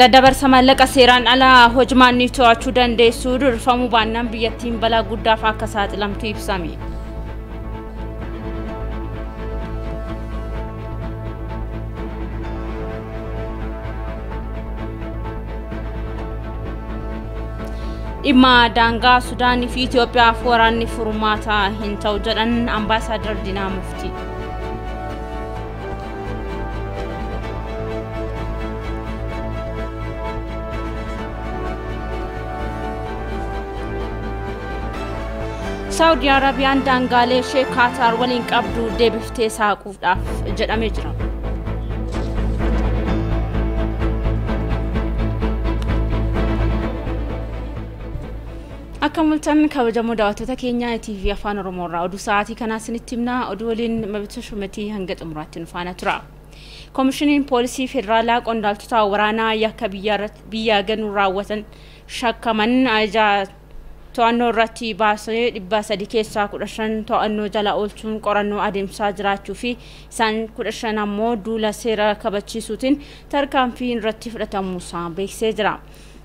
Daddabarsa maallaqa seeraan alaa hojmaanni to'achuu dandeessu durfamuu baannaan biyyattiin balaa guddaaf akka saaxilamtu ibsame. Dhimma daangaa Sudaanii fi Itoophiyaaf waraanni furmaata hin ta'u jedhan Ambaasaadar Diinaa Muftii. Saawudii Arabiyaan daangaalee ishee Kaataar waliin qabdu deebiftee saaquudhaaf jedhamee jira. Akka mul'atan kabajamoo daawwattoota keenya TV Afaan Oromoo irraa oduu sa'aatii kanaa isinitti himna. Oduu waliin Mabita Shumatii hanga xumuraatti nu faana tura. Koomishiniin Poolisii Federaalaa qondaaltota waraanaa yakka biyya ganuu raawwatan shakkaman ajaa to'annoo irratti baasee 300 keessaa 15 to'annoo jala oolchuun qorannoo adeemsaa jiraachuu fi isaan 15 ammoo duula seera kabachiisuutiin tarkaanfiin irratti fudhatamuusaa beeksisee jira.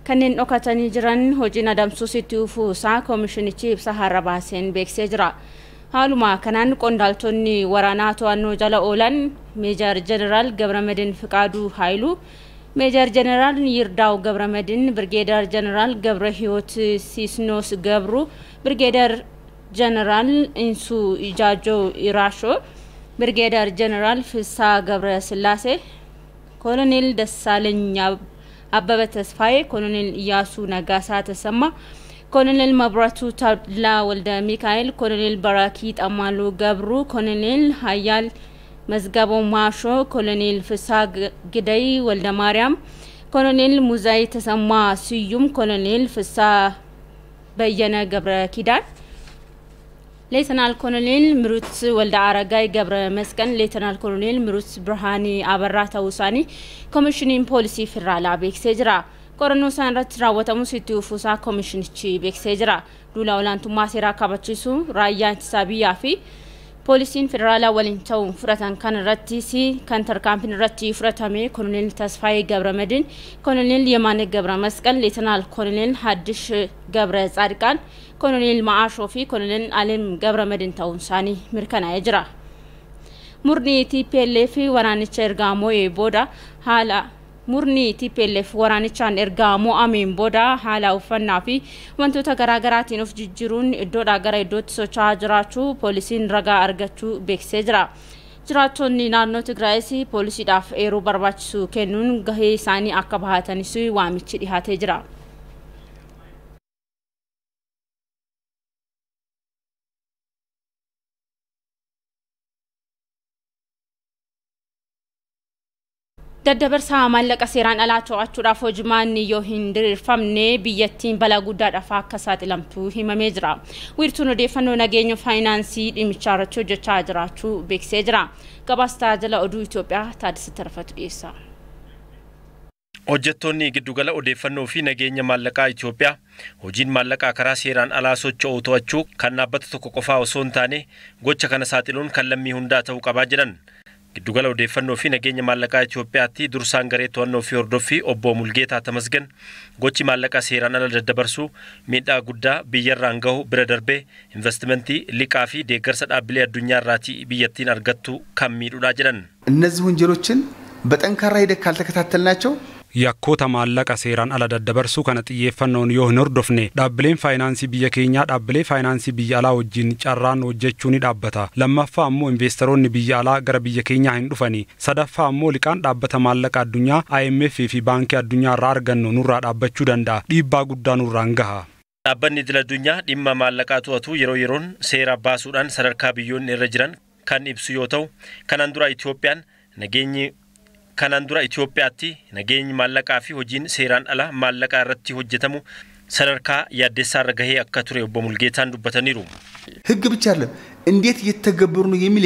Kanneen dhokatanii jiran hojiin adamsuus itti fufuusaa koomishinichi ibsa har'a baaseen beeksisee jira. Haaluma kanaan qondaaltonni waraanaa to'annoo jala oolan Meejar Jeneraal Gabramadin Fiqaaduu Haayiluu, Meejar Jeneraal Yirdaa'u Gabramadin, Birgeedar Jeneraal Gabra Hiyoot Siisnoos Gabru, Birgeedar Jeneraal Insuu Ijaajoo Iraashoo, Birgeedar Jeneraal Fissaa Gabra Sillaasee, Koloneel Dassaalany Abbaba Tasfaayee, Koloneel Iyyaasuu Nagaasaa Tasammaa, Koloneel Mabratuu Tadlaa Walda Mikaa'el, Koloneel Barakii Xamaaluu Gabruu, Koloneel Hayyaal Mazgaboo Maashoo, Koloneel Fisaa Giday Walda Maariyaam, Koloneel Muzaay Tasammaa Siyyum, Koloneel Fisaa Bayyana Gabra Kidaan, Leetanaal Koloneel Mirut Walda Aragaay Gabra Masqal, Leetanaal Koloneel Mirut Birhaanii Abarraa ta'uu isaanii Koomishiniin Poolisii Federaalaa beeksisee jira. Qorannoo isaan irratti raawwatamus itti fufuusaa koomishinichi beeksisee jira. Duula olaantummaa seeraa kabachiisuu raayyaa ittisaa biyyaa fi poolisiin federaalaa waliin ta'uun fudhatan kan irrattis kan tarkaanfiin irratti fudhatame Koloneel Tasfaayee Gabramadin, Koloneel Yemaane Gabra Masqal, Leetanaal Koloneel Haddish Gabra Tsaadqaan, Koloneel Ma'aashoo fi Koloneel Alem Gabramadin ta'uun isaanii mirkanaa'ee jira. Murni TPLF waraanicha ergaa moo'ee booda haala murni TPLF waraanichaan ergaa mo'ameen booda haala uffannaa fi wantoota garaagaraatiin of jijjiiruun iddoodhaa gara iddootti socho'aa jiraachuu poolisiin ragaa argachuu beeksisee jira. Jiraattonni naannoo Tigraayis poolisiidhaaf eeruu barbaachisu kennuun gahee isaanii akka bahatanis waamichi dhihaatee jira. Daddabarsa maallaqa seeraan alaa to'achuudhaaf hojimaanni yoo hin diriirfamne biyyattiin balaa guddaadhaaf akka saaxilamtu himamee jira. Wiirtuun odeeffannoo nageenya faayinaansii dhimmicha irratti hojjechaa jiraachuu beeksisee jira. Gabaasa tajaajila oduu Itoophiyaa Taaddasa Tarfatu dhiyeessa. Hojjettoonni giddugala odeeffannoo fi nageenya maallaqaa Itoophiyaa hojiin maallaqaa karaa seeraan alaa socho'u to'achuu kan dhaabbata tokko qofaa osoo hin taane gocha kana saaxiluun kan lammii hundaa ta'uu qabaa jedhan. Giddugala odeeffannoo fi nageenya maallaqaa Itoophiyaatti dursaan garee to'annoo fi hordoffii obbo Mulgeetaa Tamasgan gochi maallaqaa seeraan ala daddabarsuu miidhaa guddaa biyyarraan gahu bira darbee investimentii liqaa fi deeggarsa dhaabbilee addunyaa irraatii biyyattiin argattu kan miidhudha jedhan. እነዚህ ወንጀሎችን በጠንካራ ሂደት ካልተከታተልናቸው Yakkoota maallaqa seeraan ala daddabarsuu kana xiyyeeffannoon yoo hin hordofne dhaabbileen faayinaansii biyya keenyaa dhaabbilee faayinaansii biyya alaa wajjin carraan hojjechuu ni dhaabbata. Lammaffaa ammoo investeroonni biyya alaa gara biyya keenyaa hin dhufani. Sadaffaa ammoo liqaan dhaabbata maallaqa addunyaa IMF fi baankii addunyaa irraa argannu nurraa dhaabbachuu danda'a. Dhiibbaa guddaa nurraan gaha. Dhaabbanni idil addunyaa dhimma maallaqaa to'atu yeroo yeroon seera baasuudhaan sadarkaa biyyoonni irra jiran kan ibsu yoo ta'u kanaan dura Itoophiyaan nageenyi kanaan dura Itoophiyaatti nageenyi maallaqaa fi hojiin seeraan ala maallaqaa irratti hojjetamu sadarkaa yaaddessaa irra gahee akka ture obbo Mulgeetaan dubbataniiru. ህግ ብቻ አይደለም እንዴት እየተገበሩ ነው የሚል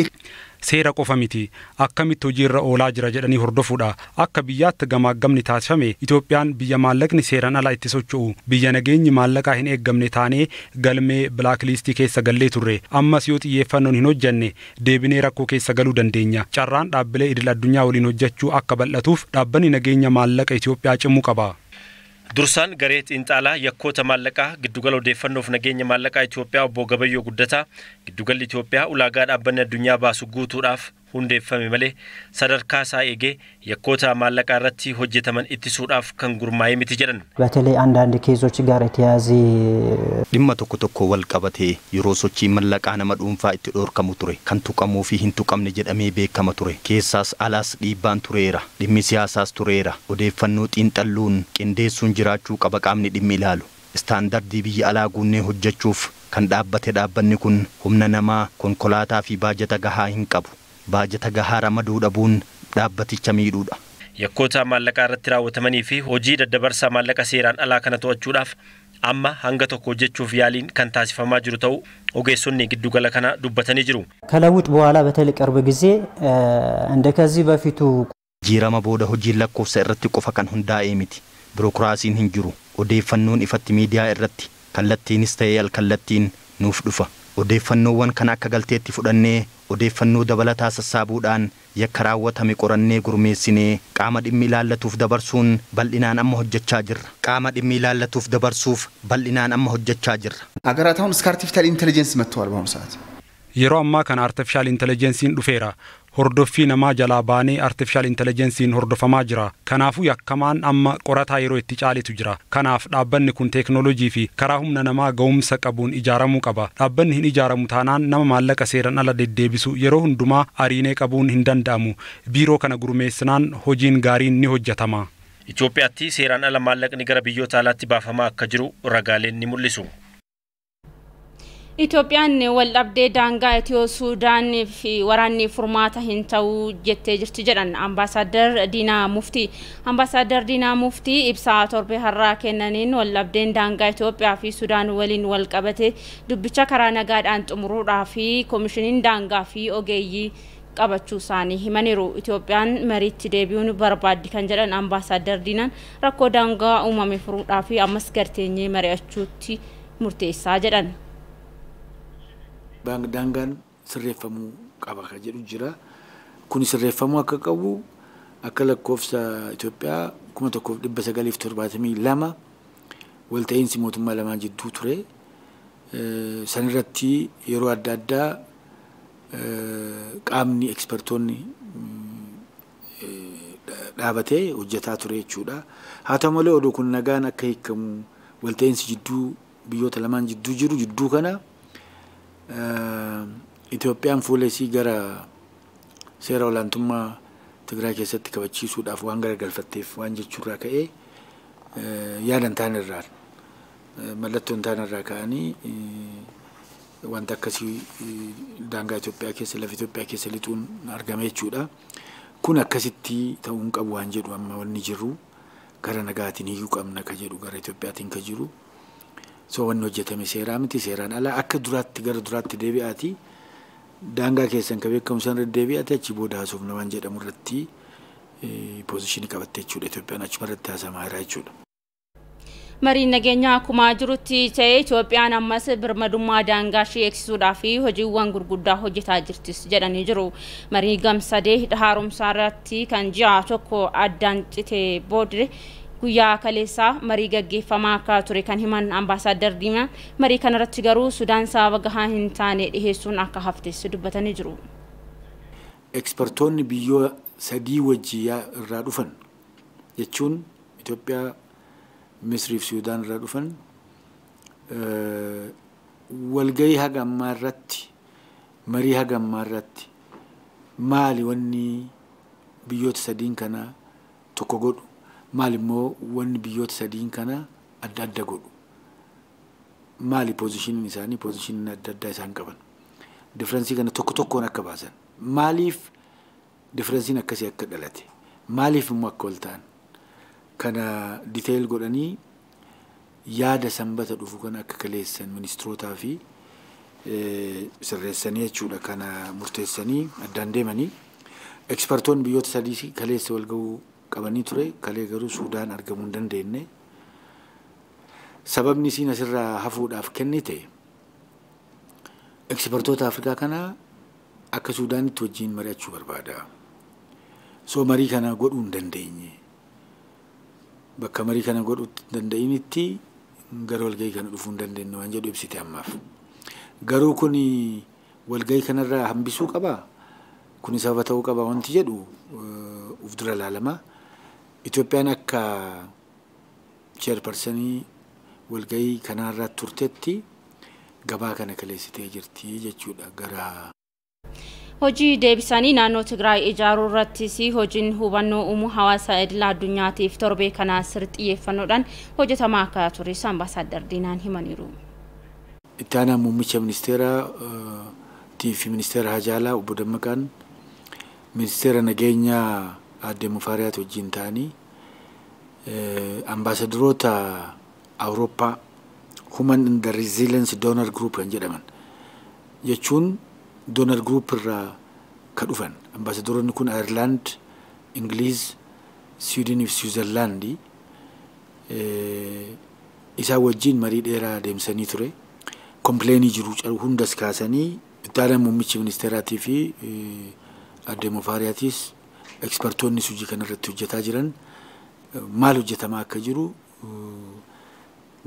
Seera qofa miti, akkamitti hojiirra oolaa jira jedhanii hordofuudha. Akka biyyaatti gamaaggamni taasifame Itoophiyaan biyya maallaqni seeraan ala itti socho'u, biyya nageenyi maallaqaa hin eeggamne taanee galmee blacklistii keessa gallee turre. Ammas yoo xiyyeeffannoon hin hojjanne deebinee rakkoo keessa galuu dandeenya. Carraan dhaabbilee idil addunyaa waliin hojjechuu akka bal'atuuf dhaabbanni nageenya maallaqa Itoophiyaa cimuu qaba. Dursaan garee xiinxalaa yakkoota maallaqaa giddugala odeeffannoof nageenya maallaqaa Itoophiyaa obbo Gabayyoo Guddataa giddugalli Itoophiyaa ulaagaa dhaabbanni addunyaa baasu guutuudhaaf hundeeffame malee sadarkaa isaa eegee yakkoota maallaqaa irratti hojjetaman ittisuudhaaf kan gurmaa'e miti jedhan. በተለይ አንዳንድ ኬዞች ጋር የተያያዘ Dhimma tokko tokko wal qabatee yeroo sochii mallaqaa nama dhuunfaa itti dhorkamu ture, kan tuqamuu fi hin tuqamne jedhamee beekama ture. Keessaas alaas dhiibbaan tureera, dhimmi siyaasaas tureera. Odeeffannoo xiinxalluun qindeessuun jiraachuu qaba qaamni dhimmi ilaalu. Istaandardii biyya alaa guunnee hojjechuuf kan dhaabbate dhaabbanni kun humna namaa, konkolaataa fi baajata gahaa hin qabu. Baajata gahaa ramaduu dhabuun dhaabbaticha miidhuudha. Yakkoota maallaqaa irratti raawwatamanii fi hojii daddabarsa maallaqa seeraan alaa kana to'achuudhaaf amma hanga tokko hojjechuuf yaaliin kan taasifamaa jiru ta'uu ogeessonni giddugala kana dubbatanii jiru. ከለውጥ በኋላ በተለይ ቅርብ ጊዜ እንደ ከዚህ በፊቱ Jijjiirama booda hojiin lakkoofsa irratti qofa kan hundaa'ee miti. Birookiraasiin hin jiru. Odeeffannoon ifatti miidiyaa irratti kallattiinis ta'ee alkallattiin nuuf dhufa. Odeeffannoowwan kana akka galteetti fudhannee odeeffannoo dabalataa sassaabuudhaan yakka raawwatame qorannee gurmeessinee qaama dhimmi ilaallatuuf dabarsuun bal'inaan amma hojjechaa jirra. Qaama dhimmi ilaallatuuf dabarsuuf bal'inaan amma hojjechaa jirra. ሀገራት አሁን እስከ አርቲፊሻል ኢንቴሊጀንስ መጥተዋል። በአሁኑ ሰዓት Yeroo ammaa kana artificial intelligence'n dhufeera. Hordoffii namaa jalaa baanee artificial intelligence'n hordofamaa jira. Kanaafuu yakkamaan amma qorataa yeroo itti caalitu jira. Kanaaf dhaabbanni kun teeknooloojii fi karaa humna namaa ga'umsa qabuun ijaaramuu qaba. Dhaabbanni hin ijaaramu taanaan nama maallaqa seeraan ala deddeebisu yeroo hundumaa ariinee qabuun hin danda'amu. Biiroo kana gurmeessinaan hojiin gaariin ni hojjetama. Itoophiyaatti seeraan ala maallaqni gara biyyoota alaatti baafamaa akka jiru ragaaleen ni mul'isu. Itoophiyaan waldhabdee daangaa Itiyoo Suudaan fi waraanni furmaata hin ta'u jettee jirti jedhan Ambaasaadder Diinaa Muftii. Ambaasaadder Diinaa Muftii ibsaa torbee har'aa kennaniin waldhabdeen daangaa Itoophiyaa fi Sudaan waliin wal qabate dubbicha karaa nagaadhaan xumuruudhaa fi koomishiniin daangaa fi ogeeyyii qabachuu isaanii himaniiru. Itoophiyaan mariitti deebi'uun barbaaddi kan jedhan Ambaasaadder Diinaan rakkoo daangaa uumame furuudhaa fi ammas garteenyee mari'achuutti murteessaa jedhan. Daangaan sirreeffamuu qaba kan jedhu jira. Kun sirreeffamuu akka qabu akka lakkoofsa Itoophiyaa 1972 walta'iinsi mootummaa lamaan jidduu ture. Sanirratti yeroo adda addaa qaamni ekspertoonni dhaabatee hojjetaa ture jechuudha. Haa ta'u malee oduu kun nagaan akka hiikamu walta'iinsi jidduu biyyoota lamaan jidduu jiru jidduu kana Itoophiyaan fuula isii gara seera olaantummaa Tigraay keessatti kabachiisuudhaaf waan garagalfatteef waan jechuurraa ka'ee yaada hin taane irraa mallattoo hin taane irraa ka'anii wanta akkasii daangaa Itoophiyaa keessa lafa Itoophiyaa keessa lixuun argame jechuudha. Kun akkasitti ta'uu hin qabu waan jedhu amma wanni jiru gara nagaatiin hiikuu qabna ka jedhu gara Itoophiyaatiin ka jiru. So wanni hojjetame seeraa miti, seeraan ala akka duraatti gara duraatti deebi'aati. Daangaa keessan ka beekamu san irra deebi'aati achi booda haasofna waan jedhamu irratti poozishinii qabatte jechuudha. Itoophiyaan achuma irratti haasamaa jira jechuudha. Mariin nageenyaa akkuma jirutti ta'e Itoophiyaan ammas birmadummaa daangaa ishee eegsisuudhaa fi hojiiwwan gurguddaa hojjetaa jirtis jedhanii jiru. Marii gamsadee hidha haaromsaa irratti kan ji'a tokko addaan citee booddee guyyaa kaleessaa marii gaggeeffamaa akka ture kan himan Ambaasaadder Diimaan marii kanarratti garuu Sudaan sababa gahaa hin taane dhiheessuun akka haftes dubbatanii jiru. Ekspertoonni biyyoota sadii wajjii irraa dhufan jechuun Itoophiyaa, Misrii fi Sudaan irraa dhufan walgahii haga ammaa irratti marii haga ammaa irratti maali wanni biyyoota sadiin kana tokko godhu, maali immoo wanni biyyoota sadiin kana adda adda godhu, maali poozishiniin isaanii poozishiniin adda addaa isaan qaban, differensii kana tokko tokkoon akka baasan, maaliif differensiin akkasii akka dhalate, maaliif immoo akka wal ta'an kana detail godhanii yaada sanbata dhufu kana akka kaleessan ministirootaa fi Sirreessanii jechuudha kana murteessanii addaan deemanii. Ekspertoonni biyyoota sadii kaleessa wal ga'uu qabanii ture. Kalee garuu Suudaan argamuu hin dandeenye. Sababni isiin asirraa hafuudhaaf kennite ekspertoota Afrikaa kana akka Suudaanitti wajjin mari'achuu barbaada. So marii kana godhuu hin dandeenye. Bakka marii kana godhuu danda'initti gara walgahii kana dhufuu hin dandeenye waan jedhu ibsite ammaaf. Garuu kun walgahii kanarraa hambisuu qabaa? Kuni sababa ta'uu qaba wanti jedhu uf dura ilaalama. Itoophiyaan akka chairpersonii walgahii kanarraa turtetti gabaa kana kaleessitee jirti jechuudha gara. Hojii deebisanii naannoo Tigraay ijaaruu irrattis hojiin hubannoo uumuu hawaasa idil addunyaatiif torbee kana sirrii xiyyeeffannoodhaan hojjetamaa akka ture Ambaasaadder Diinaan himaniiru. Itti aanaa muummicha ministeeraa fi ministeera Hajaalaa obbo Dammaqaan ministeera nageenyaa aadde Mufaariyaat wajjin ta'anii ambaasaadaroota Awurooppaa Human and the Resilience Donor Group kan jedhaman jechuun donor group irraa ka dhufan ambaasaadaroonni kun Ayirlaand, Ingiliiz, Siwiidinii fi Siwiizerlaandii isaan wajjin marii dheeraa deemsanii ture. Kompleenii jiru hundas kaasanii itti aanaa muummichi ministeeraatii fi aadde Mufaariyaatis ekspertoonni hojii kanarratti hojjetaa jiran maal hojjetamaa akka jiru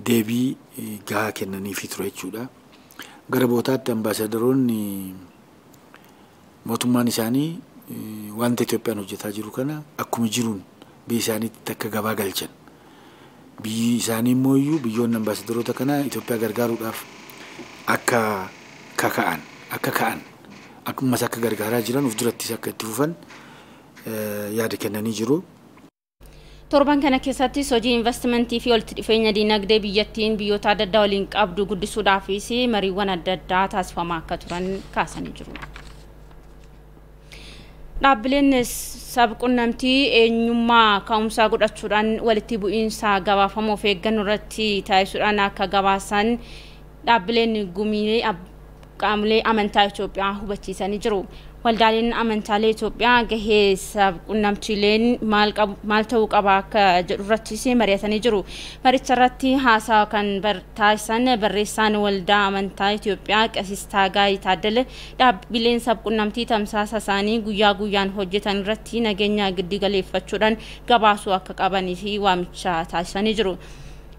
deebii gahaa kennaniifii ture jechuudha. Gara bootaatti ambaasaadaroonni mootummaan isaanii wanta Itoophiyaan hojjetaa jiru kana akkuma jiruun biyya isaaniitti akka gabaa galchan. Biyyi isaanii immoo iyyuu biyyoonni ambaasaadaroota kana Itoophiyaa gargaaruudhaaf akka kaka'an, akka ka'an, akkumas akka gargaaraa jiran of durattis akka itti fufan yaada kennanii jiru. Torban kana keessatti hojii investimentii fi walitti dhufeenya diinagdee biyyattiin biyyoota adda addaa waliin qabdu guddisuudhaafis mariiwwan adda addaa taasifamaa akka turan kaasanii jiru. Dhaabbileen sabquunnamtii eenyummaa ka'umsaa godhachuudhaan walitti bu'iinsa gabaafamuu of eeggannoo irratti taasisuudhaan akka gabaasan dhaabbileen gumii qaamolee amantaa Itoophiyaa hubachiisanii jiru. Waldaaleen amantaalee Itoophiyaa gahee sabquunnamtiileen maal ta'uu qaba akka jedhu irrattis mari'atanii jiru. Maricha irratti haasaa kan taasisan barreessaan waldaa amantaa Itoophiyaa Qasiis Taagaay Taaddala dhaabbileen sabquunnamtii tamsaasa isaanii guyyaa guyyaan hojjetan irratti nageenya giddu galeeffachuudhaan gabaasuu akka qabanii fi waamicha taasisanii jiru.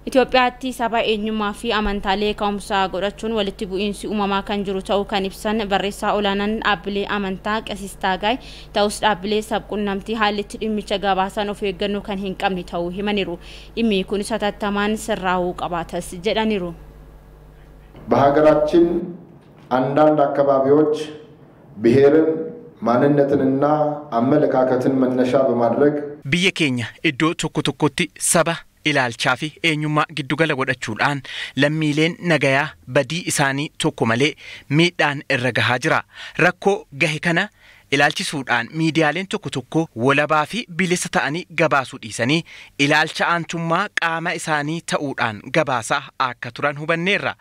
Itoophiyaatti saba eenyummaa fi amantaalee ka'umsaa godhachuun walitti bu'iinsi uumamaa kan jiru ta'uu kan ibsan barreessaa olaanaan dhaabbilee amantaa Qasiis Taagaay ta'us dhaabbilee sabquunnamtii haalli itti dhimmicha gabaasan of eeggannoo kan hin qabne ta'uu himaniiru. Dhimmi kunis hatattamaan sirraa'uu qabaatas jedhaniiru. በሀገራችን አንዳንድ አካባቢዎች ብሔርን ማንነትንና አመለካከትን መነሻ በማድረግ Biyya keenya iddoo tokko tokkotti saba ilaalchaa fi eenyummaa giddugala godhachuudhaan lammiileen nagayaa badii isaanii tokko malee miidhaan irra gahaa jira. Rakkoo gahe kana ilaalchisuudhaan miidiyaaleen tokko tokko walabaa fi bilisa ta'anii gabaasuu dhiisanii ilaalcha aantummaa qaama isaanii ta'uudhaan gabaasaa akka turan hubanneerra.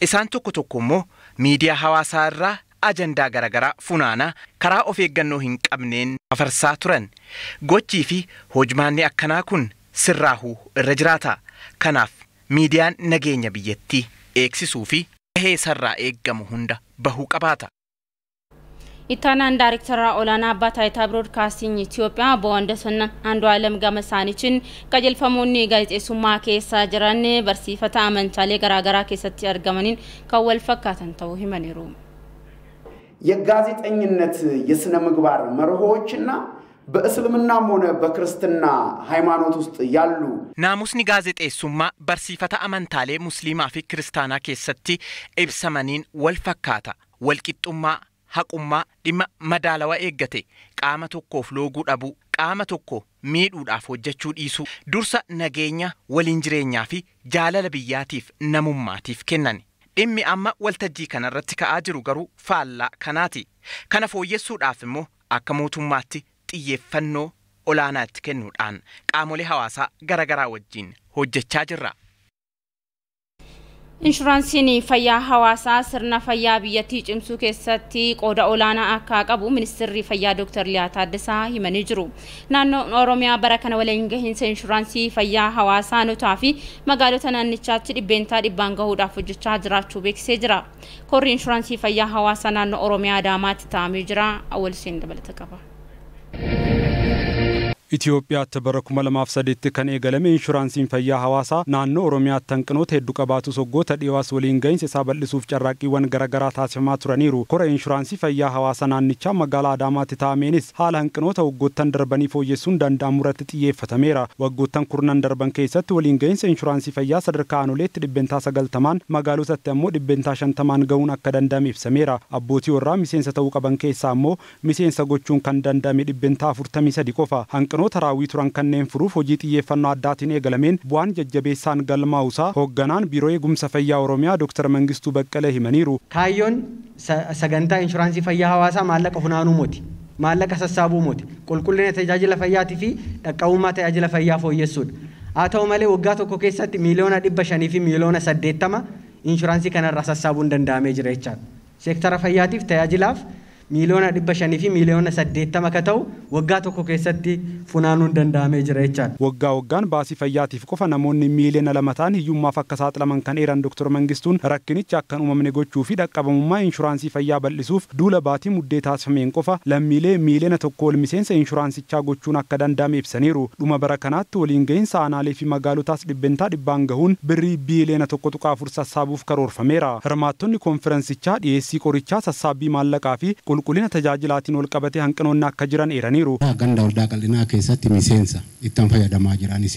Isaan tokko tokko immoo miidiyaa hawaasaa irraa ajandaa garaagaraa funaanaa karaa of eeggannoo hin qabneen afarsaa turan. Gochii fi hojmaanni akkanaa kun sirraahuu irra jiraata. Kanaaf miidiyaan nageenya biyyattii eegsisuu fi gahee isarraa eeggamu hunda bahuu qabaata. Ittaanaan Daayirektara olaanaa Abbaa Taayitaa Biroodkaasting Itoophiyaa Obbo Wandassan Andu'aalem gama isaaniitiin qajeelfamoonni gaazexeessummaa keessa jiran barsiifata amantaalee garaagaraa keessatti argamaniin kan wal fakkaatan ta'uu himaniiru. የጋዜጠኝነት የስነ ምግባር መርሆዎችና በእስልምናም ሆነ በክርስትና ሃይማኖት ውስጥ ያሉ Naamusni gaazexeessummaa barsiifata amantaalee musliimaa fi kiristaanaa keessatti ibsamaniin wal fakkaata. Walqixxummaa, haqummaa, dhimma madaalawaa eeggate, qaama tokkoof looguu dhabuu, qaama tokko miidhuudhaaf hojjechuu dhiisuu, dursa nageenya waliin jireenyaa fi jaalala biyyaatiif namummaatiif kennan. Dhimmi amma waltajjii kanarratti ka'aa jiru garuu faallaa kanaati. Kana fooyyessuudhaaf immoo akka mootummaatti xiyyeeffannoo olaanaa itti kennuudhaan qaamolee hawaasaa garaagaraa wajjin hojjechaa jirra. Inshuraansiin fayyaa hawaasaa sirna fayyaa biyyattii cimsuu keessatti qooda olaanaa akka qabu ministeerri fayyaa Dr. Liyaa Taaddasaa himanii jiru. Naannoon Oromiyaa bara kana waliin gahiinsa inshuraansii fayyaa hawaasaa notaa fi magaalota naannichaatti 100% gahuudhaaf hojjechaa jiraachuu beeksisee jira. Korri inshuraansii fayyaa hawaasaa naannoo Oromiyaa Adaamaatti taa'amee jira. Awwal Seen dabalata qaba. Itoophiyaatti bara 2008 kan eegalame inshuraansiin fayyaa hawaasaa naannoo Oromiyaatti hanqinoota hedduu qabaatus waggoota dhiyoos waliin gahinsa isaa bal'isuuf carraaqqiiwwan garaagaraa taasifamaa turaniiru. Kora inshuraansii fayyaa hawaasaa naannichaa magaalaa Adaamaatti taa'ameenis haala hanqinoota waggoottan darbanii fooyyessuun danda'amu irratti xiyyeeffatameera. Waggoottan kurnan darban keessatti waliin gahinsa inshuraansii fayyaa sadarkaa aanoleetti 90% magaalotatti ammoo 50% gahuun akka danda'ame ibsameera. Abbootii warraa miseensa ta'uu qaban keessaa ammoo miseensa gochuun kan danda'ame 43% qofa. Hanqinoota raawwii turan kanneen furuuf hojii xiyyeeffannoo addaatiin eegalameen bu'aan jajjabeessaan galmaa'uusaa hoogganaan biiroo eegumsa fayyaa Oromiyaa Dr. Mangistuu Baqqalee himaniiru. Kaayyoon sagantaa inshuraansii fayyaa hawaasaa maallaqa funaanuu moti, maallaqa sassaabuu moti, qulqullina tajaajila fayyaatii fi dhaqqabummaa tajaajila fayyaa fooyyessuudha. Haa ta'u malee waggaa tokko keessatti 500,000,000 fi 80,000,000 inshuraansii kanarraa sassaabuun danda'amee jira jechaadha. Seektara fayyaatiif tajaajilaaf 500,000,000 fi 80,000,000 akka ta'u waggaa tokko keessatti funaanuun danda'amee jira jechaadha. Waggaa waggaan baasii fayyaatiif qofa namoonni 2 miiliyoona ta'an hiyyummaaf akka saaxilaman kan eeran Dr. Mangistuun rakkinichi akka hin uumamne gochuu fi dhaqqabamummaa inshuraansii fayyaa bal'isuuf duula baatii muddee taasifameen qofa lammiilee 1 miiliyoona ol miseensa inshuraansichaa gochuun akka danda'ame ibsaniiru. Dhuma bara kanaatti waliin gahinsa aanaalee fi magaalotaas 100% gahuun birrii 1.4 biiliyoona sassaabuuf karoorfameera. Hirmaattonni konfiraansichaa dhiyeessii qorichaa, sassaabbii maallaqaa fi qulqullina tajaajilaatiin wal qabatee hanqinoonni akka jiran eeraniiru. Ganda waldaa qal'inaa keessatti miseensa ittiin fayyadamaa jiranis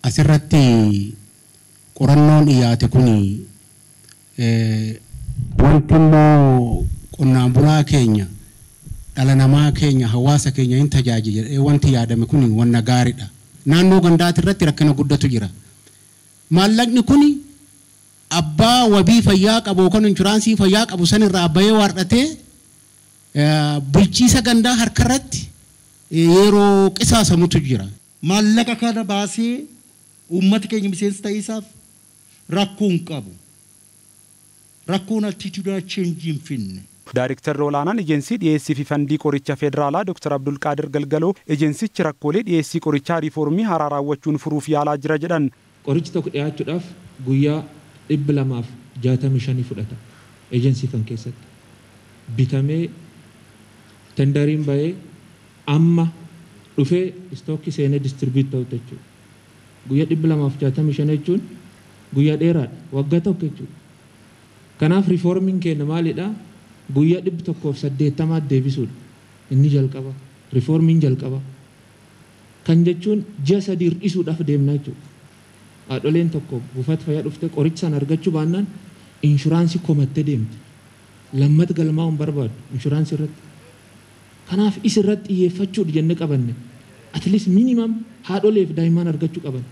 asirratti qorannoon dhiyaate kun wanti immoo qonnaan bulaa keenya dhala namaa keenya hawaasa keenya hin tajaajila jedhee wanti yaadame kun wanna gaariidha. Naannoo gandaati irratti rakkina guddatu jira. Maallaqni kun abbaa wabii fayyaa qabu yookaan inshuraansii fayyaa qabu sanirraa bahee waardhatee bulchiisa gandaa harkarratti yeroo qisaasamutu jira. Maallaqa kana baasee uummata keenya miseensa ta'isaaf rakkoo hin qabu. Rakkoon attitude change hin finne. Daariktarri olaanaan ejensii dhiyeessii fi fandii qoricha federaalaa Dr. Abdulqaadir Galgaloo ejensichi rakkoolee dhiyeessii qorichaa riifoormii haaraa raawwachuun furuuf yaalaa jira jedhan. Qorichi tokko dhiyaachuudhaaf guyyaa 265 fudhata ejensii kan keessatti. Bitamee tenderiin bahee amma dhufee istookii seenee distribute ta'u jechuudha. Guyyaa 265 jechuun guyyaa dheeraadha, waggaa tokko jechuudha. Kanaaf riifoormiin keenya maalidhaa? Guyyaa 180 deebisuudha. Inni jalqaba. Riifoormiin jalqaba. Kan jechuun ji'a 3 hir'isuudhaaf deemna jechuudha. Haadholeen tokko buufata fayyaa dhuftee qoricha sana argachuu baannaan inshuraansii komattee deemti. Lammata galmaa'uu hin barbaadu inshuraansii irratti. Kanaaf isa irratti xiyyeeffachuudha jennee qabanne. At least minimum haadholeef daa'imman argachuu qaban.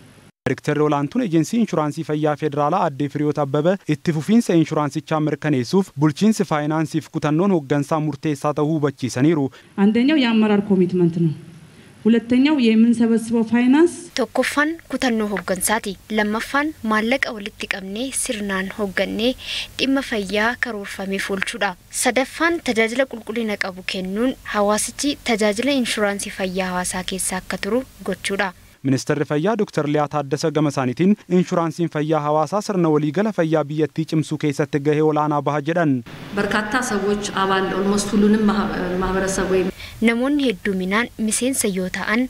Daariktarri olaantuun ejensii inshuraansii fayyaa federaalaa aadde Firiyoot Abbabee itti fufiinsa inshuraansichaa mirkaneessuuf bulchiinsi faayinaansiif kutannoon hooggansaa murteessaa ta'uu hubachiisaniiru. አንደኛው የአመራር ኮሚትመንት ነው። ሁለተኛው የምንሰበስበው ፋይናንስ Tokkoffaan kutannoo hooggansaati. Lammaffaan maallaqa walitti qabnee sirnaan hooggannee dhimma fayyaa karoorfameef oolchuudha. Sadaffaan tajaajila qulqullina qabu kennuun hawaasichi tajaajila inshuraansii fayyaa hawaasaa keessa akka turu gochuudha. Ministeerri Fayyaa Dr. Liyaa Taaddasa gama isaaniitiin inshuraansiin fayyaa hawaasaa sirna waliigala fayyaa biyyattii cimsuu keessatti gahee olaanaa baha jedhan. በርካታ ሰዎች አባል ኦልሞስት ሁሉንም ማህበረሰብ ወይም Namoonni hedduminaan miseensa yoo ta'an,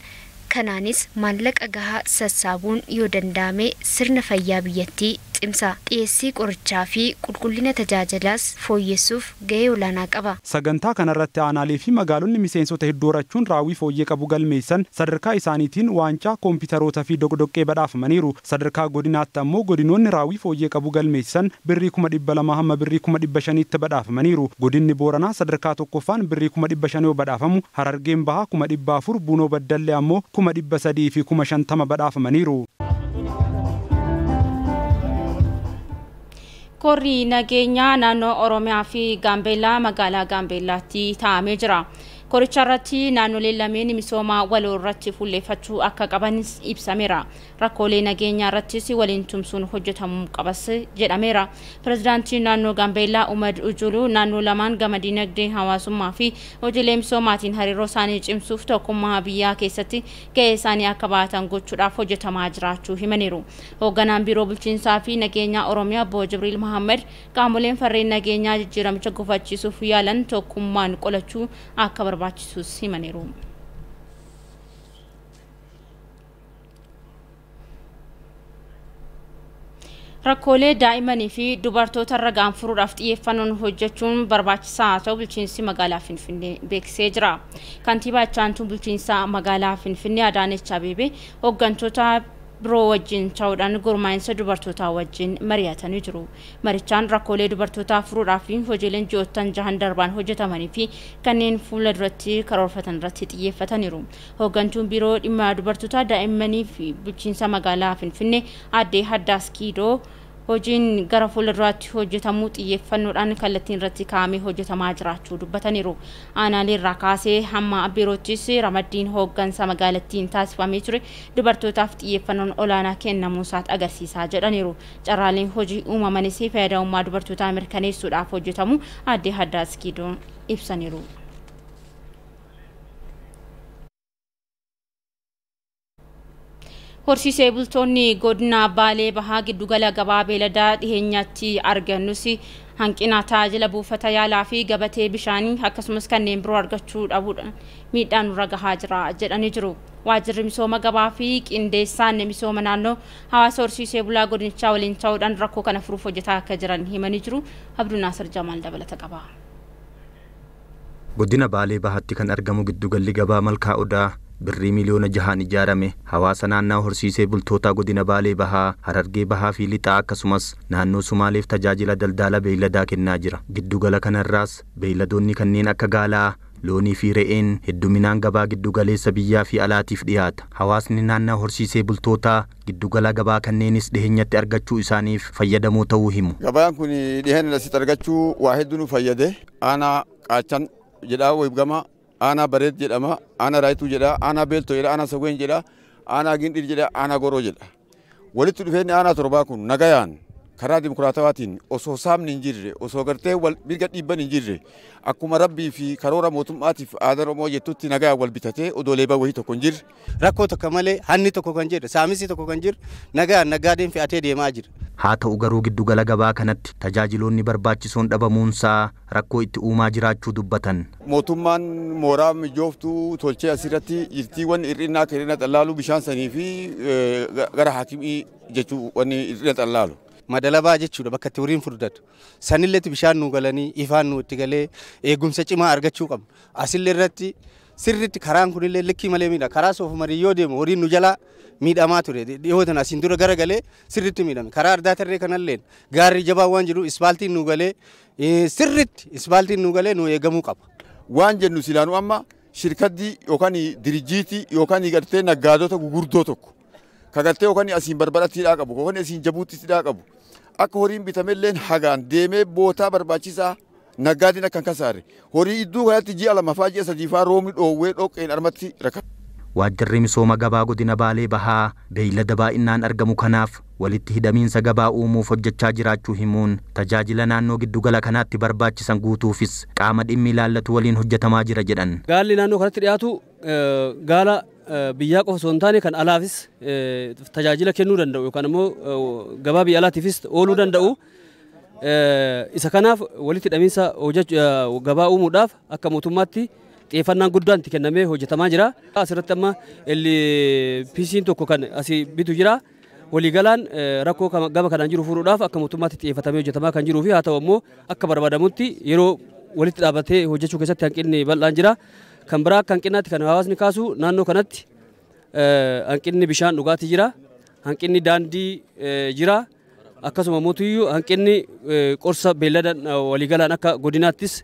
kanaanis maallaqa gahaa sassaabuun yoo danda'ame sirna fayyaa biyyattii cimsa. Dhiyeessii qorichaa fi qulqullina tajaajilaas fooyyessuuf gahee olaanaa qaba. Sagantaa kanarratti aanaalee fi magaalonni miseensota hedduu horachuun raawwii fooyyee qabu galmeessan sadarkaa isaaniitiin waancaa, koompitaroota fi doqdoqqee badhaafamaniiru. Sadarkaa godinaatti ammoo godinoonni raawwii fooyyee qabu galmeessan birrii 200,000 hamma birrii 500,000tti badhaafamaniiru. Godinni Booranaa sadarkaa tokkoffaan birrii 500,000 yoo badhaafamu, Harargeen Bahaa 400,000, Buunoo Baddallee ammoo 350,000 badhaafamaniiru. Korri nageenyaa naannoo Oromiyaa fi Gaambeellaa magaalaa Gaambeellaatti taa'amee jira. Koricha irratti naannoleen lameen misooma waloo irratti fuulleeffachuu akka qabanis ibsameera. Rakkoolee nageenyaa irrattis waliin tumsuun hojjetamuu qabas jedhameera. Pireezidaantiin naannoo Gaambeellaa Umad Ujuluu naannoo lamaan gama dinagdee, hawaasummaa fi hojiilee misoomaatiin hariiroo isaanii cimsuuf tokkummaa biyyaa keessatti gahee isaanii akka bahatan gochuudhaaf hojjetamaa jiraachuu himaniiru. Hoogganaan biiroo bulchiinsaa fi nageenyaa Oromiyaa Obbo Jibriil Mahammed qaamoleen farreen nageenyaa jijjiiramicha gufachiisuuf yaalan tokkummaan qolachuu akka barbaachisus himaniiru. Rakkoolee daa'immanii fi dubartoota irra ga'an furuudhaaf xiyyeeffannoon hojjechuun barbaachisaa ta'uu bulchiinsi magaalaa Finfinnee beeksisee jira. Kantiibaa Ittaantuu bulchiinsa magaalaa Finfinnee Adaanech Abeebee hooggantoota biroo wajjin ta'uudhaan gurmaa'insa dubartootaa wajjin mari'atanii jiru. Marichaan rakkoolee dubartootaa furuudhaaf hojiileen ji'oottan jahan darbaan hojjetamanii fi kanneen fuula duratti karoorfatan irratti xiyyeeffataniiru. Hooggantuun biiroo dhimma dubartootaa, daa'immanii fi bulchiinsa magaalaa Finfinnee aadde Haddaas Kiidoo hojiin gara fuulduraatti hojjetamuu xiyyeeffannoodhaan kallattiin irratti kaa'amee hojjetamaa jiraachuu dubbataniiru. Aanaalee irraa kaasee hamma biiroottis ramaddiin hooggansa magaalattiin taasifamee ture dubartootaaf xiyyeeffannoon olaanaa kennamuu isaati agarsiisaa jedhaniiru. Carraaleen hojii uumamanis fayyadamummaa dubartootaa mirkaneessuudhaaf hojjetamu aadde Haddaas Kiidoon ibsaniiru. Horsiisee bultoonni godina Baalee Bahaa giddugala gabaa beeladaa dhiheenyatti argannus hanqina tajaajila buufata yaalaa fi gabatee bishaanii akkasumas kanneen biroo argachuu dhabuudhaan miidhaan nurra gahaa jira jedhanii jiru. Waajjirri misooma gabaa fi qindeessaan misooma naannoo hawaasa horsiisee bulaa godinichaa waliin ta'uudhaan rakkoo kana furuuf hojjetaa akka jiran himanii jiru. Abduu Naasir Jamaal dabalata qaba. Godina Baalee Bahaatti kan argamu giddugalli gabaa Malkaa Odaa birrii miliyoona 6n ijaarame hawaasa naannoo horsiisee bultootaa godina Baalee Bahaa, Harargee Bahaa fi Lixaa akkasumas naannoo Sumaaleef tajaajila daldala beeyladaa kennaa jira. Giddugala kanarraas beeyladoonni kanneen akka gaalaa, loonii fi re'een hedduminaan gabaa giddugaleessa biyyaa fi alaatiif dhiyaata. Hawaasni naannoo horsiisee bultootaa giddugala gabaa kanneenis dhiheenyatti argachuu isaaniif fayyadamoo ta'uu himu. Gabaan kun dhiheenya asitti argachuu waa hedduu nu fayyade. Aanaa Qaachan jedhaa gama, aanaa Bareed jedhama, aanaa Raayituu jedha, aanaa Beeltoo jedha, aanaa Sawween jedha, aanaa Gindhir jedha, aanaa Goroo jedha. Walitti dhufeenyi aanaa torbaa kun nagayaan karaa dimokiraatawaatiin osoo saamni hin jirre, osoo gartee wal mirga dhiibban hin jirre, akkuma rabbii fi karoora mootummaatiif aadaa Oromoo jettutti nagayaan wal bitatee odoo leebaa wayii tokko hin jirre. Rakkoo tokko malee hanni tokko kan jirre, saamisi tokko kan jirre, nagaan naggaadeen fe'atee deemaa jira. Haa ta'u garuu giddugala gabaa kanatti tajaajiloonni barbaachisoon dhabamuunsaa rakkoo itti uumaa jiraachuu dubbatan. Mootummaan mooraa mijooftuu tolchee asirratti jirtiiwwan hir'inaa akka hir'ina xallaaluu bishaan sanii fi gara haakimii jechuu wanni hir'ina xallaalu. Madalabaa jechuudha bakka itti horiin furdatu. Sanilleetti bishaan nu galanii ifaan nu itti galee eegumsa cimaa argachuu qabna. Asillee irratti sirriitti karaan kunillee likkii malee miidha. Karaa soofumarii yoo deemu horiin nu jalaa miidhamaa ture. Dhiyoo tana asiin dura garagalee sirriitti miidhame. Karaa ardaa tarree kanallee gaarri jabaa waan jiru ispaaltiin nu galee sirriitti ispaaltiin nu galee nu eegamuu qaba. Waan jennu silaanuu amma shirkaddii yookaan dirijiitii yookaan gartee naggaadota gugurdoo tokko ka gartee yookaan asiin Barbaratti hidhaa qabu yookaan asiin Jabuutti hidhaa qabu akka horiin bitamelleen hagaan deemee bootaa barbaachisaa naggaadin akka hin kasaarre horii iddoo kanatti ji'a 2 faa ji'a 3 faa roobni dhoowwee dhoqqeen armatti rakkata. Waajjirri misooma gabaa godina Baalee Bahaa beeylada baay'inaan argamu kanaaf walitti hidhamiinsa gabaa uumuuf hojjechaa jiraachuu himuun tajaajila naannoo giddugala kanaatti barbaachisan guutuufis qaama dhimmi ilaallatu waliin hojjetamaa jira jedhan. Gaalli naannoo kanatti dhiyaatu gaala biyyaa qofa osoo hin taane kan alaafis tajaajila kennuu danda'u yookaan immoo gabaa biyya alaatiifis ooluu danda'u. Isa kanaaf walitti hidhamiinsa gabaa uumuudhaaf akka mootummaatti xiyyeeffannaan guddaan itti kennamee hojjetamaa jira. Asirratti amma LPC'n tokko kan asii bitu jira. Waliigalaan rakkoo gama kanaan jiru furuudhaaf akka mootummaatti xiyyeeffatamee hojjetamaa kan jiruu fi haa ta'u immoo akka barbaadamutti yeroo walitti dhaabatee hojjechuu keessatti hanqinni bal'aan jira. Kan biraa akka hanqinaatti kan hawaasni kaasu naannoo kanatti hanqinni bishaan dhugaatii jira. Hanqinni daandii jira. Akkasuma mootiyyuu hanqinni qorsa beellada waliigalaan akka godinaattis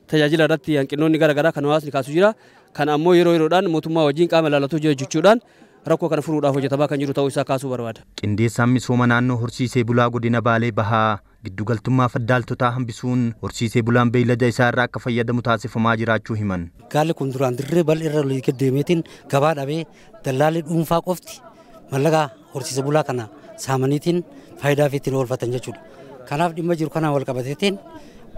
tajaajila irratti hanqinoonni garaagaraa kan hawaasni kaasu jira. Kan ammoo yeroo yeroodhaan mootummaa wajjin qaama ilaallatu jechuudhaan rakkoo kana furuudhaaf hojjetamaa kan jiru ta'uu isaa kaasuu barbaada. Qindeessaan misooma naannoo horsiisee bulaa godina Baalee Bahaa Giddugaltummaa faddaaltotaa hambisuun horsiisee bulaan beeylada isaa irraa akka fayyadamu taasifamaa jiraachuu himan. Gaalli kun duraan dirree bal'irra deemeetiin gabaa dhabee dallaalli dhuunfaa qofti mallaqa horsiisee bulaa kana saamaniitiin faayidaa ittiin oolfatan jechuudha. Kanaaf dhimma jiru kanaan wal qabateetiin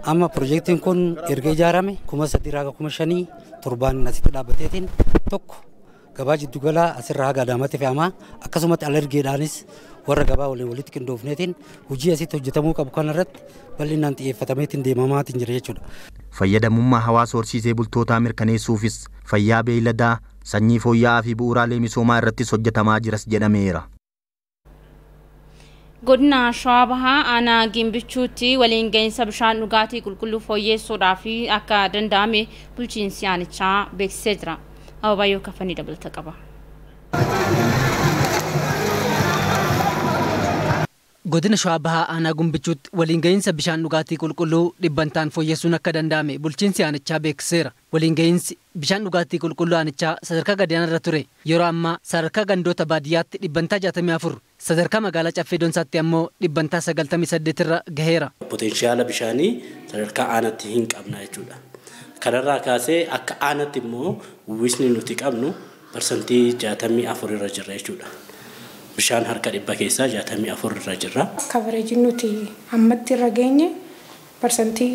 amma piroojeektiin kun erga ijaarame 3,000 5,000 torbaan asitti dhaabbateetiin tokko gabaa jiddugalaa asirraa haga Adaamaatti fe'amaa akkasumatti alergeedhaanis warra gabaa waliin walitti qindoofneetiin hojii asitti hojjetamuu qabu kanarratti bal'inaan xiyyeeffatameetiin deemamaatiin jira jechuudha. Fayyadamummaa hawaasa horsiisee bultootaa mirkaneessuufis fayyaa beeyladaa, sanyii fooyya'aa fi bu'uuraalee misoomaa irrattis hojjetamaa jiras jedhameera. Godina Shawaa Bahaa aanaa Gimbichuutti waliin gahinsa bishaan dhugaatii qulqulluu fooyyessuudhaaf akka danda'ame bulchiinsi aanichaa beeksisee jira. Ababayyoo Kafanii dabalata qaba. Godina Shawaa Bahaa aanaa Gimbichuutti waliin gahinsa bishaan dhugaatii qulqulluu dhibbantaan fooyyessuun akka danda'ame bulchiinsi aanichaa beeksiseera. Waliin gahinsi bishaan dhugaatii qulqulluu aanichaa sadarkaa gadaanaa irra ture. Yeroo ammaa sadarkaa gandoota baadiyyaatti dhibbantaa 64, sadarkaa magaalaa Caffee Doonsaatti ammoo dhibbantaa 98 irra gaheera. Potenshaala bishaanii sadarkaa aanaatti hin qabna jechuudha. Kanarraa kaasee akka aanaatti immoo uwwisni nuti qabnu parsantii 64 irra jirra jechuudha. Bishaan harka dhibba keessaa 64 irra jirra. Kabareejiin nuti ammatti irra geenye parsantii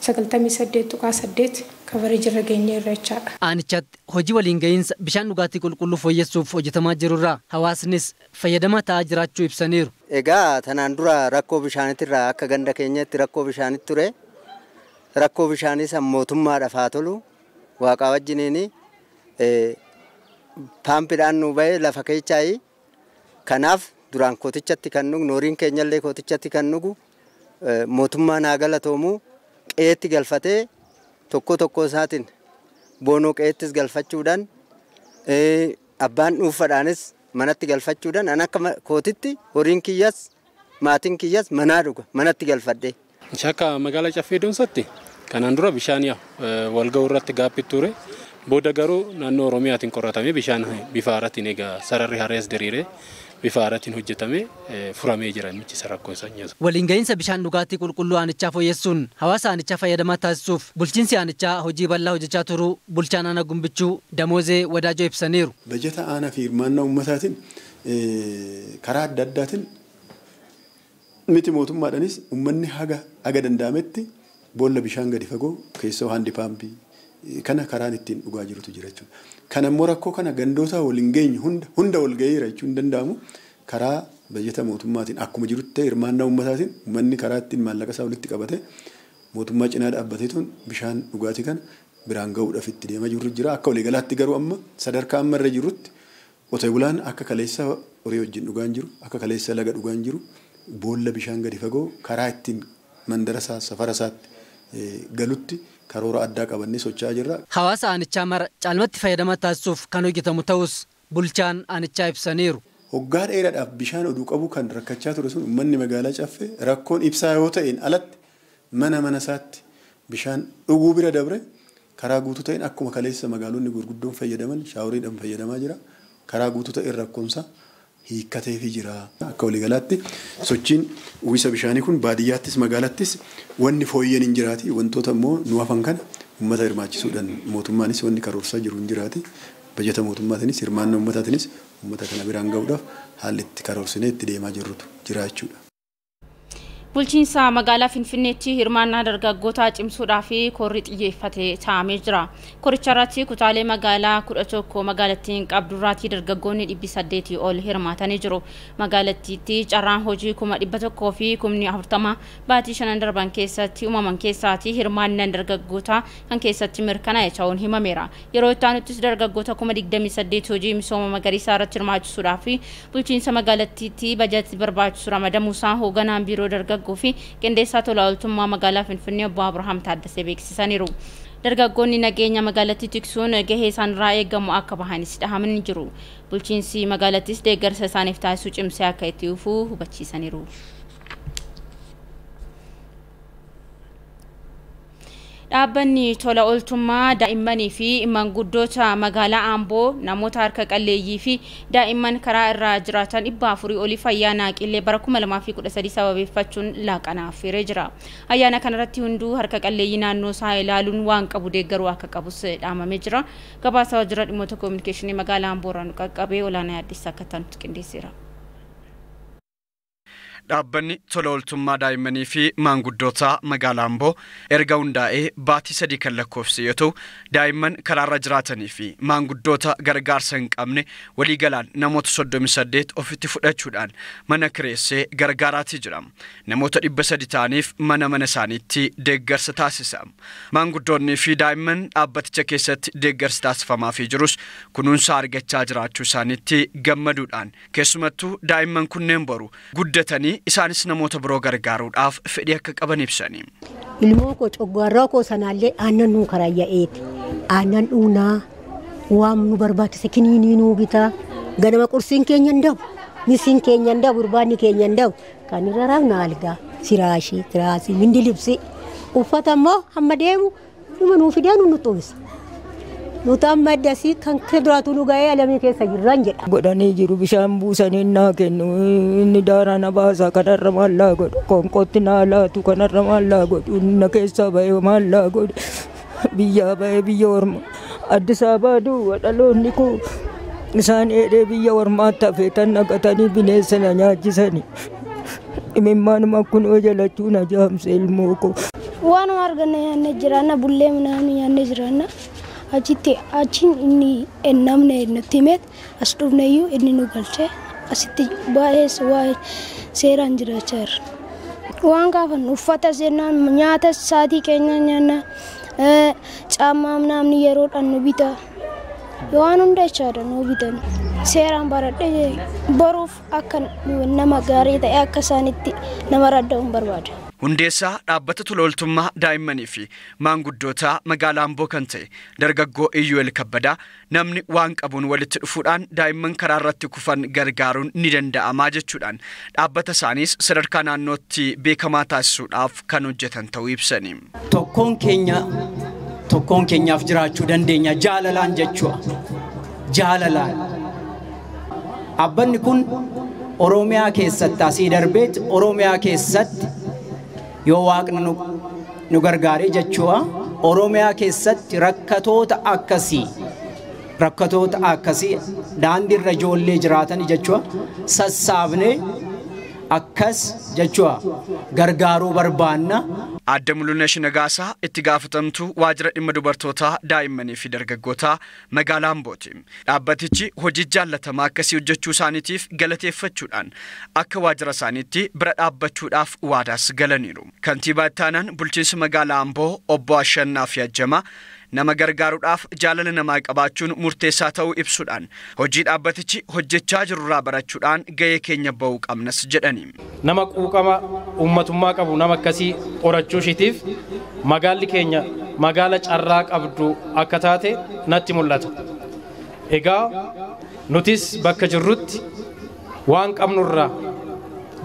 98.8 kabareejii irra geenye irra jechaadha. Aanichatti hojii waliin gahinsa bishaan dhugaatii qulqulluu fooyyessuuf hojjetamaa jirurraa hawaasnis fayyadamaa ta'aa jiraachuu ibsaniiru. Egaa tanaan dura rakkoo bishaanitirraa akka ganda keenyatti rakkoo bishaanitti ture. Rakkoo bishaanii san mootummaadhaaf haa tolu waaqaa wajjiniin paampiidhaan nu bahee lafa keechaayi. Kanaaf duraan kootichatti kan dhugnu horiin keenyallee kootichatti kan dhugu mootummaan haa galatoomu qe'eetti galfatee tokko tokko isaatiin boonoo qe'eettis galfachuudhaan abbaan dhuunfaadhaanis manatti galfachuudhaan an akka kootitti horiin kiyyas maatiin kiyyas manaa dhuga manatti galfadhe. Akka magaalaa Caffee Doonsaatti kanaan dura bishaan wal ga'uu irratti gaaffii ture. Booda garuu naannoo Oromiyaatiin qoratamee bishaan bifa haaraatiin egaa sararri haarees diriiree bifa haaraatiin hojjetamee furamee jira inni rakkoo isaa. Waliin gahinsa bishaan dhugaatii qulqulluu aanichaa fooyyessuun hawaasa aanichaa fayyadamaa taasisuuf bulchiinsi aanichaa hojii bal'aa hojjechaa turuu bulchaan aanaa Gumbichuu Damoozee Wadaajoo ibsaniiru. Bajeta aanaa fi hirmaannaa uummataatiin karaa adda addaatiin miti mootummaadhaanis uummanni haga danda'ametti boolla bishaan gadi fagoo keessoo handi paampii kana karaan ittiin dhugaa jirutu jira jechuudha. Kana immoo rakkoo kana gandoota waliin geenyu hunda wal gaheera jechuun danda'amu karaa bajeta mootummaatiin akkuma jirutti ta'e hirmaannaa uummataatiin uummanni karaa ittiin maallaqa isaa walitti qabate mootummaa cinaa dhaabbateetuun bishaan dhugaatii kana biraan gahuudhaaf itti deemaa jirru jira. Akka waliigalaatti garuu amma sadarkaa amma irra jirutti qotee bulaan akka kaleessa horii wajjin dhugaan jiru, akka kaleessa laga dhugaan jiru, boolla bishaan gadi fagoo karaa ittiin mandara isaa safara isaatti galutti karoora addaa qabannee socho'aa jirra. Hawaasa aanichaa mara caalmatti fayyadamaa taasisuuf kan hojjetamu ta'us bulchaan aanichaa ibsaniiru. Hoggaa dheeraadhaaf bishaan oduu qabu kan rakkachaa ture sun uummanni magaalaa Caffee rakkoon ibsaa yoo ta'een alatti mana mana isaatti bishaan dhuguu bira dabre karaa guutuu ta'een akkuma kaleessa magaalonni gurguddoon fayyadaman shaaworiidhaan fayyadamaa jira. Karaa guutuu ta'een rakkoonsa hiikkateefii jira. Akka waliigalaatti sochiin uwwisa bishaanii kun baadiyyaattis magaalattis wanni fooyyeen hin jiraati. Wantoota immoo nu hafan kana uummata hirmaachisuudhaan mootummaanis wanni karoorsaa jiru hin jiraati. Bajeta mootummaatiinis hirmaannaa uummataatiinis uummata kana biraan gahuudhaaf haalli itti karoorsinee itti deemaa jirrutu jira jechuudha. Bulchiinsa magaalaa Finfinneetti hirmaannaa dargaggootaa cimsuudhaaf korri xiyyeeffatee taa'amee jira. Koricha irratti kutaalee magaalaa 11 magaalattiin qabdurraatii dargaggoonni 800 ol hirmaatanii jiru. Magaalattiitti carraan hojii 100,000 fi 40,000 baatii shanan darban keessatti uumaman keessaatii hirmaannaan dargaggootaa kan keessatti mirkanaa'e ta'uun himameera. Yeroo itti aanuttis dargaggoota 28,000 hojii misooma magariisaa irratti hirmaachisuudhaaf bulchiinsa magaalattiitti bajetii barbaachisu ramadamuusaa hoogganaan biiroo dargaggoo fi qindeessaa tola ooltummaa magaalaa Finfinnee obbo Abrahaam Taaddasee beeksisaniiru. Dargaggoonni nageenya magaalattii tiksuun gahee isaanirraa eegamu akka bahanis dhahamanii jiru. Bulchiinsi magaalattis deeggarsa isaaniif taasisuu cimsee akka itti fufuu hubachiisaniiru. Dhaabbanni tola ooltummaa daa'immanii fi manguddoota magaalaa Amboo namoota harka qalleeyyii fi daa'imman karaa irra jiraatan 400 olii ayyaana Qillee bara 2013 sababeeffachuun laaqana affeeree jira. Ayyaana kanarratti hunduu harka qalleeyyii naannoo isaa ilaaluun waan qabu deeggaruu akka qabus dhaamamee jira. Gabaasa waajjira dhimmoota koominikeeshinii magaalaa Amboo irraa nu qaqqabee olaanaa Addis akka ta'utti qindeesseera. Dhaabbanni tola ooltummaa daa'immanii fi maanguddoota magaalaa Amboo erga hundaa'ee baatii 3 kan lakkoofse yoo ta'u, daa'imman karaarra jiraatanii fi maanguddoota gargaarsa hin qabne waliigalaan namoota 38 ofitti fudhachuudhaan mana kireessee gargaaraatii jira. Namoota 300 ta'aniif mana isaaniitti deeggarsa taasisa. Maanguddoonnii fi daa'imman dhaabbaticha keessatti deeggarsi taasifamaafii jirus kunuunsa argachaa jiraachuu isaaniitti gammaduudhaan keessumattuu daa'imman kunneen boru guddatanii isaanis namoota biroo gargaaruudhaaf fedhii akka qaban ibsani. Ilmoo koo coggaarraa koo sanaallee aannan nuu karayya'eeti. Aannan dhugnaa waan nu barbaachise kiniinii nuu bitaa. Ganama qursiin keenya hin dabu, misiin keenya hin dabu, irbaanni keenya hin dabu. Kan irra rafna algaa, siraashii, tiraasii, mindi libsi. Uffata immoo hamma deemu dhuma nuu fidee nu xuwisa. Nuti amma addasii kan duraatu nu ga'ee alamii keessa jirran jedha. Godhanii jiru bishaan buusanii naa kennu inni daaraa na baasa kanarra maallaa godhu qoonqootti naa laatu kanarra maallaa godhu na keessaa ba'ee maallaa godhu biyyaa ba'ee biyya orma Addis Ababaa duwwa dhaloonni koo isaan dheedhee biyya ormaatti hafeetan naqatanii bineensa na nyaachisani. Imimmaanuma kunoo jalachuu na jaamse ilmoo koo. Waanuma arganne nyaannee jiraanna bullee midhaan nyaannee jiraanna. Achitti achiin inni namni nutti himeet as dhufneyyuu inni nu galchee asitti baay'ee waa'ee seeraan jiraachaa jirra. Waan gaafannu uffata seenaan nyaata sa'aatii keenya nyaanna caammaa namni yeroodhaan nu bita waan hunda jechaadha nu bitan. Seeraan baradhee boruuf akka nama gaarii ta'e akka isaanitti nama radda'uun barbaada. Hundeessaa dhaabbata tola ooltummaa daa'immanii fi maanguddoota magaalaa Amboo kan ta'e dargaggoo Iyyuel Kabbadaa namni waan qabuun walitti dhufuudhaan daa'imman karaa irratti kufan gargaaruun ni danda'amaa jechuudhaan dhaabbata isaaniis sadarkaa naannootti beekamaa taasisuudhaaf kan hojjetan ta'uu ibsani. Tokkoon keenyaaf jiraachuu dandeenya jaalalaan jechuudha. Jaalalaan. Dhaabbanni kun Oromiyaa keessatti asii darbeet Oromiyaa keessatti yoo waaqni nu gargaaree jechuudha. Oromiyaa keessatti rakkatoota akkasii daandiirra ijoollee jiraatan jechuudha. Sassaabnee akkas jechuudha gargaaruu barbaanna. Aadde Mulunesh Nagaasaa itti gaafatamtuu waajjira dhimma dubartootaa daa'immanii fi dargaggootaa magaalaa Ambooti. Dhaabbatichi hojii jaallatamaa akkasii hojjechuu isaaniitiif galateeffachuudhaan akka waajjira isaaniitti bira dhaabbachuudhaaf waadaas galaniiru. Kantiibaa itti aanaan bulchiinsa magaalaa Amboo obbo Ashannaa fi Ajjamaa nama gargaaruudhaaf jaalala namaa qabaachuun murteessaa ta'uu ibsuudhaan hojii dhaabbatichi hojjechaa jirurraa barachuudhaan gahee keenya ba'uu qabnas jedhani. Nama quuqama uummatummaa qabu nama akkasii horachuu ishiitiif magaalli keenya magaala carraa qabdu akka taate natti mul'ata. Egaa nutis bakka jirrutti waan qabnurraa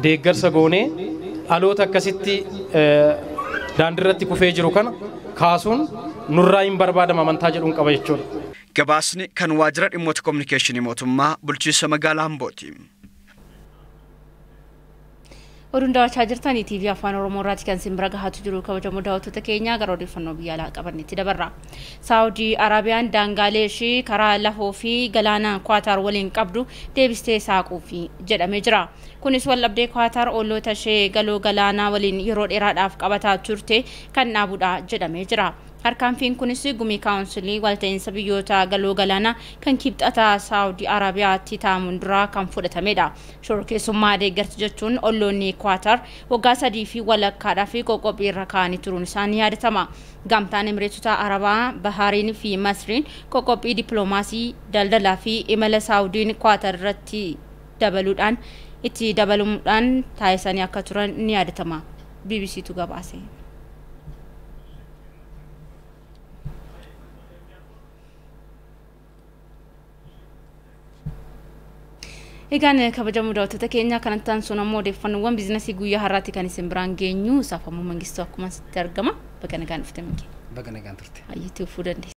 deeggarsa goonee dhaloota akkasitti daandiirratti kufee jiru kana kaasuun nurraa hin barbaadama amantaa jedhuun qaba jechuudha. Gabaasni kan waajjira dhimmoota koominikeeshinii mootummaa bulchiinsa magaalaa Ambooti. Oduun daawwachaa jirtan TV Afaan Oromoo irraati kan isin bira gahaatu jiru kabajamoo daawwattoota keenyaa gara odeeffannoo biyya alaa qabannetti dabarra. Saawudii Arabiyaan daangaalee ishii karaa lafoo fi galaana Kwaatar waliin qabdu deebistee saaquufi jedhamee jira. Kunis waldhabdee Kwaatar olloota ishee galoo galaanaa waliin yeroo dheeraadhaaf qabataa turte kan dhaabudha jedhamee jira. Harkaanfiin kunis gumii kaawunsilii walta'iinsa biyyoota galoo galaanaa kan kibxataa Saawudii Arabiyaatti taa'amuun duraa kan fudhatamedha. Shororkeessummaa deeggarti jechuun olloonni Kwaatar waggaa 3 fi walakkaadhaa fi qoqqophii irra kaa'anii turuun isaanii yaadatama. Gamtaan Emireetota Arabaa, Bahariin fi Masriin qoqqophii dippiloomaasii, daldalaa fi imala Saawudiin Kwaatar irratti dabaluudhaan itti dabaluudhaan taasisanii akka turan ni yaadatama. BBCtu gabaase. Egaan kabajamuu daawwattoota keenya kanatti sun ammoo odeeffannoowwan biizinasii guyyaa har'aatti kan isin biraan geenyu saafamuu mangistuu akkuma asitti argama. Bakka nagaan dhufte. Baga nagaan turte. Ayyitti uffuu dandeessa.